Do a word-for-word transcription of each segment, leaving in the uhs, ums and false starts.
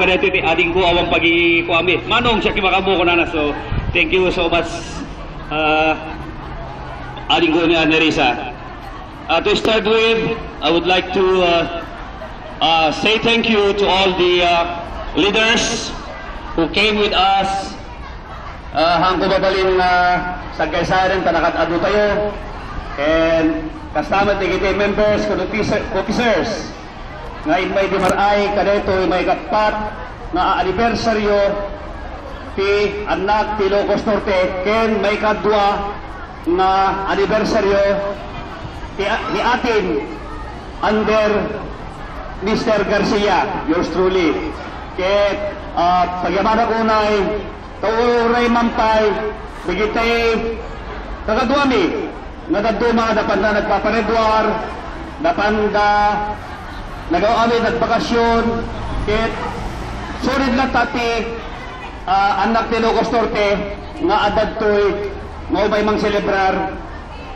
Kadaytoy ti adingko awan pagikuami. Manong, siak ti makaammo kunana. So, thank you so much, uh, adingko ni Nerissa. Uh, to start with, I would like to, uh, uh, say thank you to all the, uh, leaders who came with us. Uh, haanko mabalin nga sagkaysayan ta nakaad-adu tayo. And kasta met dagiti members ken officer-, officers nga immay di mar-ay kadaytoy maikappat nga anibersaryo ti Annak ti Ilocos Norte ken maikadua nga anibersaryo ti a-, ni atin under Mister Garcia, yours truly. Ket, ah, pagyamanak unay, ta uray man pay dagiti kakaduami nga dadduma, napanda nagpapareduar, napanda nagaw-awid, nagbakasyon, ket sulit latta ti, ah, Annak ti Ilocos Norte nga adda ditoy nga umay mangselebrar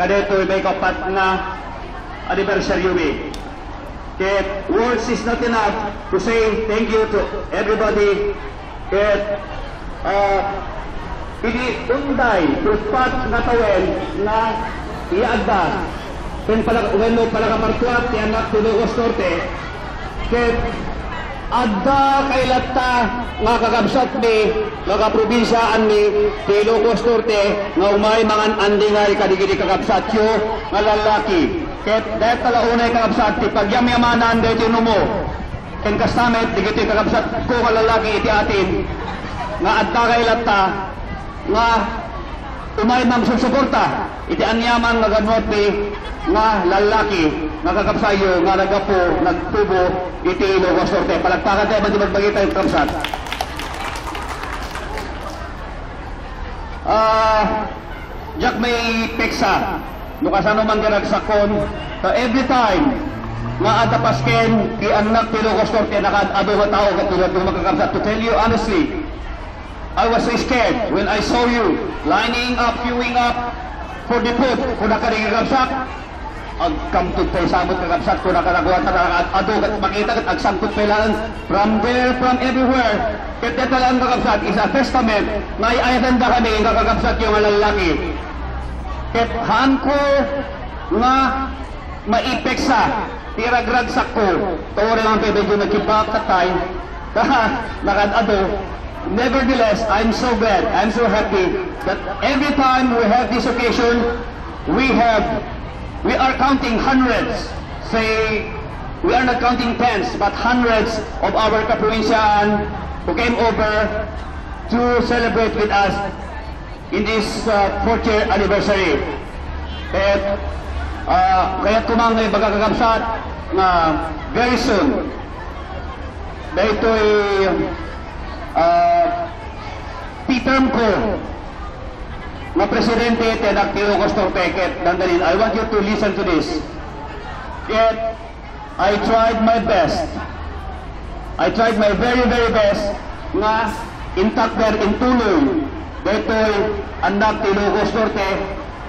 kadaytoy maikappat nga anibersaryomi. Ket words is not enough to say thank you to everybody. Ket, ah, idi unday uppat nga tawen nga iyaadda ken pala-, wenno panakapartuat ti Annak ti Ilocos Norte, ket adda kaylatta nga kakabsatmi nga kaprobinsiaanmi ti Ilocos Norte nga umay mangan-andingay kadagiti kakabsatyo nga lallaki. Ket dayta la unay, kakabsat, ti pagyamyamanan daytoy numo. Ken kasta met dagiti kakabsatko nga lallaki iti atin nga adda kaylatta nga umay mangsusuporta iti aniaman nga gannuatmi nga lallaki nga kakabsatyo nga naggapu, nagtubo iti Ilocos Norte. Palakpakan tayo, magbagita, kakabsat. Ah, diak maipeksa no kasano man ti ragsakkon, ta every time nga adda pasken ti Annak ti Ilocos Norte, nakaad-adu nga tao, katulad ng mga kakabsat. To tell you honestly, I was so scared when I saw you lining up, queuing up for the food. Kuna kadi, kakabsat, agkamtod pay sa met, kakabsat, kuna kadakuada, ket makita ket agsangkot pay laeng from there, from everywhere. Ket dayta laeng, kakabsat, is a testament nga ay-ayatendakami nga kakabsatyo nga lallaki. Ket haanko nga maipeksa ti ragragsakko. Tore man pay medyo nagkibak katay. Nakaad-adu. Nevertheless, I'm so glad, I'm so happy that every time we have this occasion, we have, we are counting hundreds. Say, we are not counting tens, but hundreds of our kaprobinsyahan who came over to celebrate with us in this, uh, fourth year anniversary. Ket, uh, kayatko man nga ibaga, kakabsat, nga very soon, daytoy, uh, ti term ko nga presidente ti Annak ti Ilocos Norte, ket dandanin, I want you to listen to this. Ket I tried my best. I tried my very, very best nga intakder, intulong daytoy Annak ti Ilocos Norte.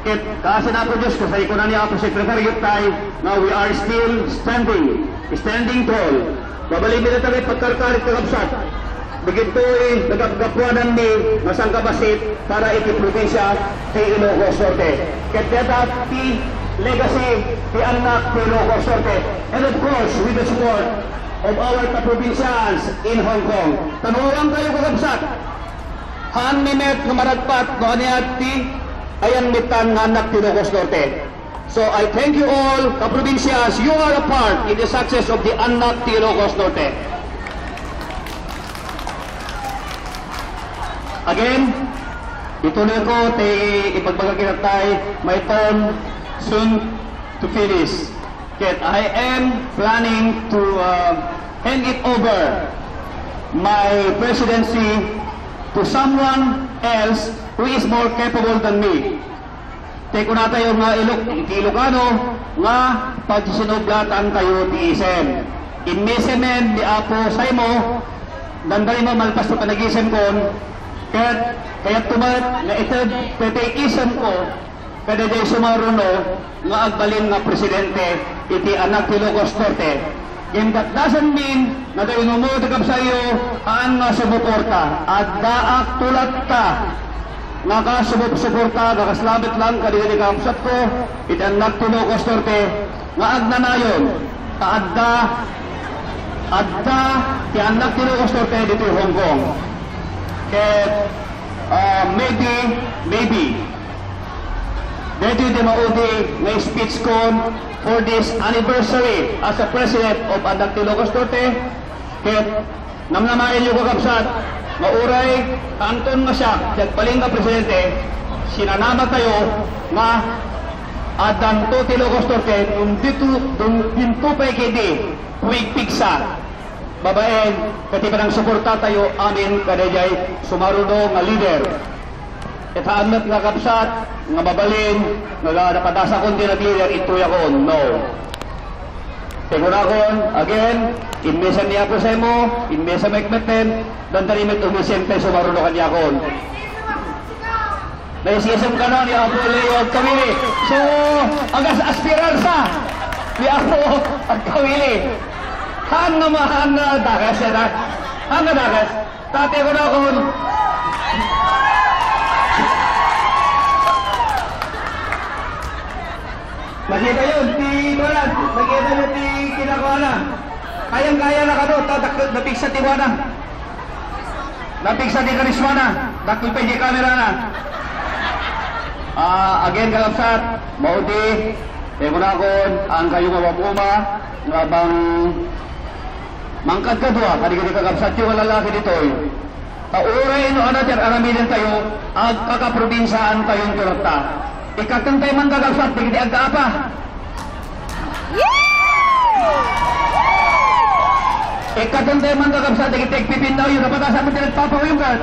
Ket kaasi ni Apo Dios, kasla kunana ni Apo Secretary, tay, nga we are still standing, standing tall. Mabalinmi dayta nga ipagkarkarit, kakabsat. Dagitoy nagapgapuananmi nga sangkabassit para iti probinsia ti Ilocos Norte. Ket dayta ti legacy ti Annak ti Ilocos Norte. And of course, with the support of our kaprobinsians in Hong Kong. Tan awan kayo, kakabsat. Haanmi met nga maragpat no ania ti ayanmi tan nga Annak ti Ilocos Norte. So I thank you all, kaprobinsias, you are a part in the success of the Annak ti Ilocos Norte. Again, ituloy ko ti ipagbaga ket tay, my term soon to finish. Ket I am planning to, uh, hand it over my presidency to someone else who is more capable than me. Ti kunatayo nga Ilok-, ti Ilocano nga pagsisinublatantayo ti isem. Immisemen ni Apo Saimo, dandanin mo malpas ti panagisemkon, ket kayatko met nga ited daytoy isemko kadaydiay sumaruno nga agbalin nga presidente iti Annak ti Ilocos Norte. Ngem that doesn't mean nga no umuna ti kabsatyo, haan nga sumuporta. Addaak ti latta nga kasumuporta, nga kasla met lang kadagiti kakabsatko, iti annak ti Ilocos Norte, nga agnanayon, ta adda, adda ti annak ti Ilocos Norte ditoy Hong Kong. Ket, ah, maybe, maybe, daytoy ti maudi nga speech kon for this anniversary as a president of Annak ti Ilocos Norte. Ket namnamaenyo, kakabsat, nga uray anton nga siak ti agbalin nga presidente, sinanamatayo nga addanto ti Ilocos Norte, no dinto, no dinto pay ketdi pumigpigsa babaen ket ti panangsuportatayo amin kadaydiay sumaruno nga leader. Ket haan met nga kabsat nga mabalin nga napadasakon ti nag-leader, intuyakon. No. Ti kunakon, again, immesan ni Apo Semo, immesan met metten, dandani met umesem tay sumaruno kaniakon. Naisisemkana ni Apo Leo agkawili. So, agas aspirarsa ni Apo agkawili. Haan nga ma-, haan nga dakes, yan, ha? Haan nga dakes. Daytoy kunakon. Nakitayo ti kuan, nakitayo ti kinakuana. Kayang-kaya na kano, ta dak-, napigsa ti kuana. Napigsa ti karismana. Dakkel pay ti kamerana. Ah, again, kakabsat, maudi, ti kunakon, haankayo nga umuma, nga bang mangkadkadua kadagiti kakabsatyo nga lallaki ditoy. Ta uray no ania ti ar-aramidentayo, agkakaprobinsiaantayo latta. Ikkatenyo man, kakabsat, dagiti agkaapa. Ikkatenyo man, kakabsat, dagiti agpipinnawyo, napadasakon ti nagpapauyong ket.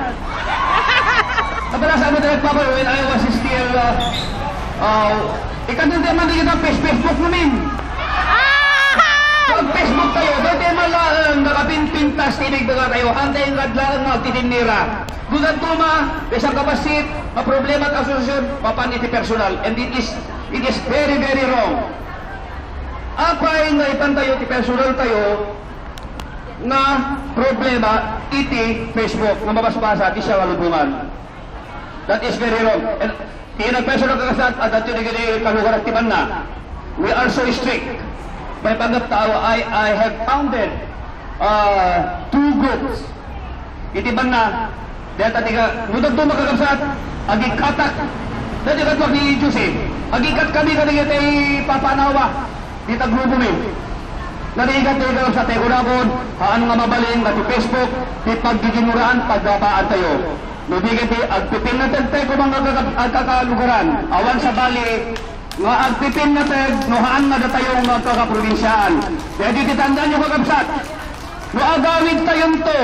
Napadasakon ti nagpapauyong when I was still, uh, uh, Ikkatenyo man dagiti page, Facebook ngamin. Pag-Facebook tayo, daytoy man laeng nakapinpintas ti ibagbagatayo, haantayo nga adlaen nga agtitinnira. Duda-duda, bisan kabassit, nga problema ti asosiasyon, mapan iti personal. And it is, it is very, very wrong. Apay nga ipantayo ti personal tayo nga problema iti Facebook nga mabasbasa ti siangalubongan. That is very wrong. And ti nagpayso, kakabsat, adda ti dagiti kalugaran ti banna. We are so strict. Maipanggep ta, I, I have founded, uh, two groups. Iti banna, dayta ti ka-, no daduma, kakabsat, agikkatak. Dayta ti katuak ni Jose. Agikkat kami kadagiti papanawa. Dita grupo mi. Narigat tayo sa tayo kunakon, haan nga mabalin nga ti Facebook, ti paggiginuraan, paggapaantayo. No di ket agpipinnategtayo koma nga agkaka-, agkakalugaran, awan sabali nga agpipinnateg no haan nga datayo nga agkakaprobinsiaan. Daytoy ti tandaanyo, kakabsat, no agawidtayonto,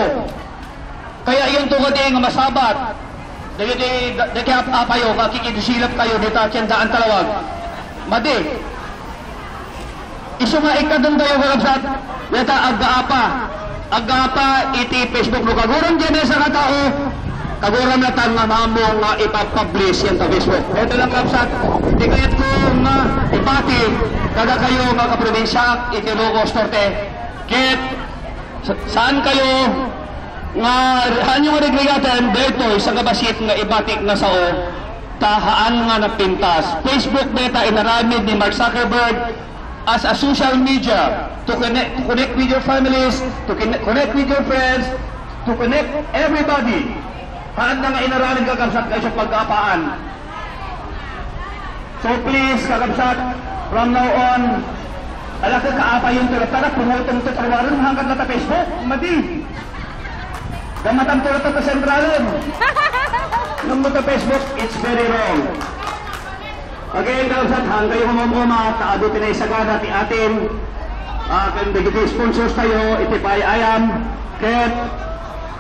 kayatyo kadi nga masabat dagiti, dagiti ap-, apayo nga akikidisilap tayo dita tiendaan Talawag. Madi. Isu nga ikkatenyo, kakabsat, dayta aggaapa. Aggaapa iti Facebook. No kaguram diay maysa nga tao, kaguram latta nga maammo nga ipa-publish yan ta Facebook. Dayta lang, kabsat, ti kayatko nga ibati kadakayo nga kaprobinsiaak iti Ilocos Norte. Ket sa-, saankayo nga, haanyo nga rigrigaten, daytoy sa kabassit nga ibatik nga sao, ta haan nga napintas. Facebook dayta inaramid ni Mark Zuckerberg as a social media to connect, to connect with your families, to conne-, connect with your friends, to connect everybody. Haan na nga inaramid, kakabsat, nga isu pagkaapaan. So please, kakabsat, from now on, alaka kaapayon to, tara, pumutong to, tawaran, hanggat nata Facebook, madi. Gamatam to, nata pasentralen. Nung mo to Facebook, it's very wrong. Again, kakabsat, hanggayo humamhuma, ta adu ti naisagana ti atin, ah, ken dagiti sponsors tayo, iti pay ayam, ket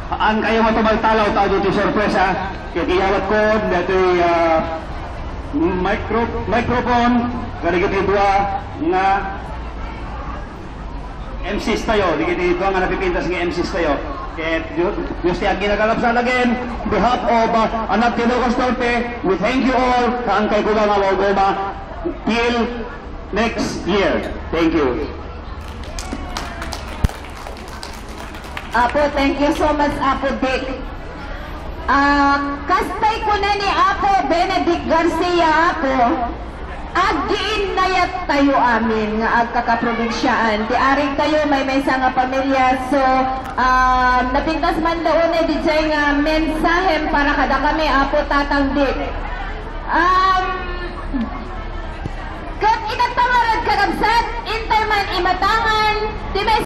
haankayo nga tumaltalaw, ta adu ti sorpresa, ket iyawatko, datoy, ah, micro-, microphone, kadagiti dua nga M Cs tayo, dagiti dua nga napipintas nga M Cs tayo. Ket Dios, Dios ti agina, kakabsat, again, behalf of, uh, Annak ti Ilocos Norte, we thank you all. Haankay koma nga mauguma till next year. Thank you. Apo, thank you so much, Apo Dick. Ah, kastay kuna ni Apo Benedict Garcia, Apo, agiinnayat tayo amin nga agkakaprobinsiaan. Ti arig tayo, maymaysa nga pamilya. So, ah, napintas man da unay diay nga mensahem para kadakami, Apo Tatang Dick. Um, ket itatta ngarud, kakabsat, intay man imatangan ti